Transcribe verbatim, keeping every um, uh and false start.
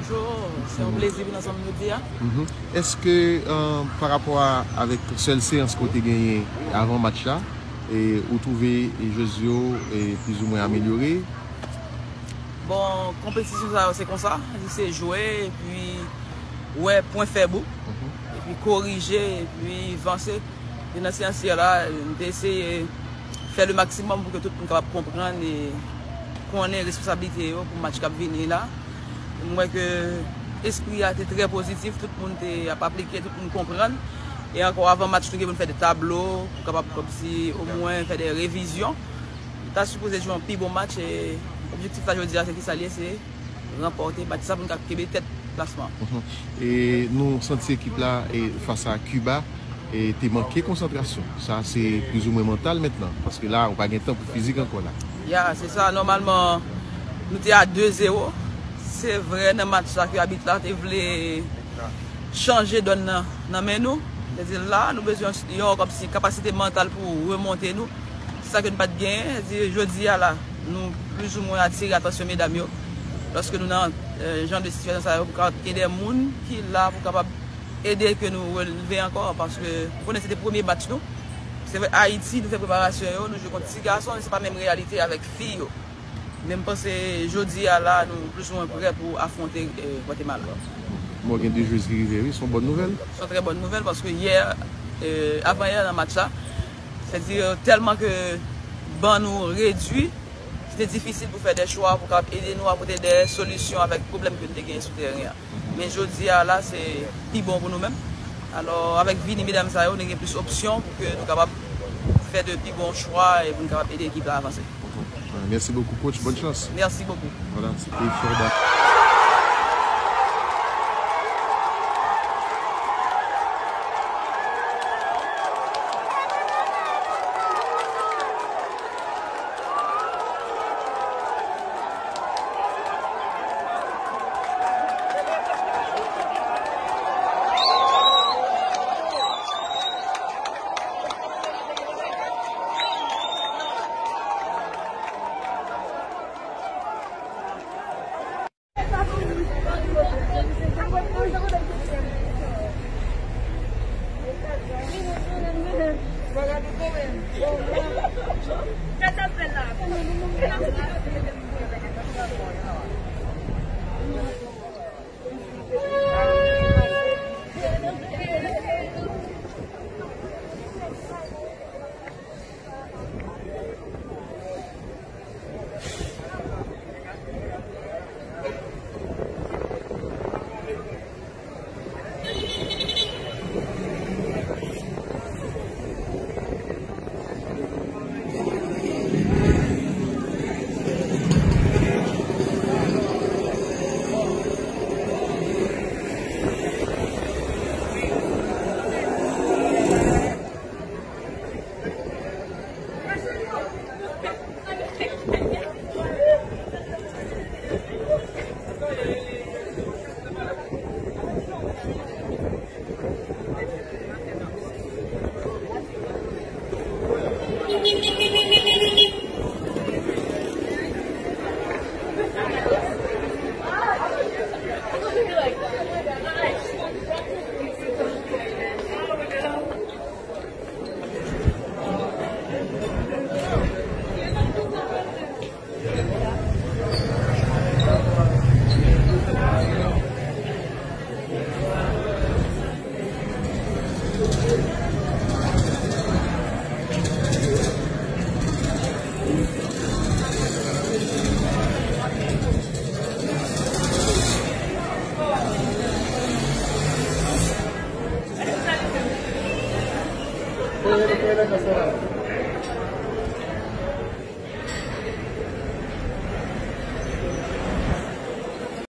Se yon plezi vin ansanm jodi a. Mhm. Èske, euh, pa rapò a, avèk sèl seyans ke w te genyen avan match la, e ou twouve jwèz yo, e, plizoumwen amelyore? Bon, konpetisyon sa yo se konsa, se jwe, epi wè pwen fèb ou, epi korije, epi vanse. E nan seyans yè la, nou te eseye fè le maksimòm pou ke tout moun kapab konprann e konnen responsablite yo pou match k ap vini la. Mwen wè ke espri a te trè pozitif, tout moun te ap aplike, tout moun konprann. E ankò, avan match, nou gen pou n fè de tablo, pou kapab kòmsi omwen fè de revizyon. Nou ta sipoze jwe yon pi bon match, e objektif la jodi a, se ki sa l ye, se ranpòte match sa pou n ka kenbe tèt klasman. Mhm. E nou santi ekip la, e fas a Kiba, e te manke konsantrasyon. Sa se plizoumwen mantal mentnan, paske la, ou pa gen tan pou fizik ankò la. Ya, se sa. Nòmalman, nou te a de zewo. Se vre, nan match la, ke abit la te vle chanje dòn nan, nan men nou. Sètadi la, nou bezwen yon kòmsi kapasite mantal pou remonte nou. Se sa ke nou pa t genyen. Sètadi jodi a la, nou plizoumwen atire atansyon medam yo. Lòske nou nan, euh, jan de sitiyasyon sa yo, pou kapab gen de moun ki la pou kapab ede ke nou releve ankò, paske ou konnen se te premye match nou. Se vre, Ayiti, nou fè preparasyon yo, nou jwe kont ti gason, men se pa menm reyalite avèk fi yo. Men m panse jodi a la, nou plizoumwen prè pou afwonte, eh, Gwatemala. Bon, gen de jwez ki rive, wi, se yon bòn nouvèl. Se yon trè bòn nouvèl, paske yè, eh, avan yè nan match la, sètadi tèlman ke ban nou redui, se te difisil pou fè de chwa, pou kapab ede nou a pote de solisyon avèk pwoblèm ke nou te genyen sou teren an. Men jodi a la, se pi bon pou nou menm. Alò, avèk vini medam sa yo, nou gen plis opsyon pou ke nou kapab fè de pi bon chwa e pou nou kapab ede ekip la avanse. Mèsi bokou, coach. Bòn chans. Mèsi bokou. Vwala, se te Florida.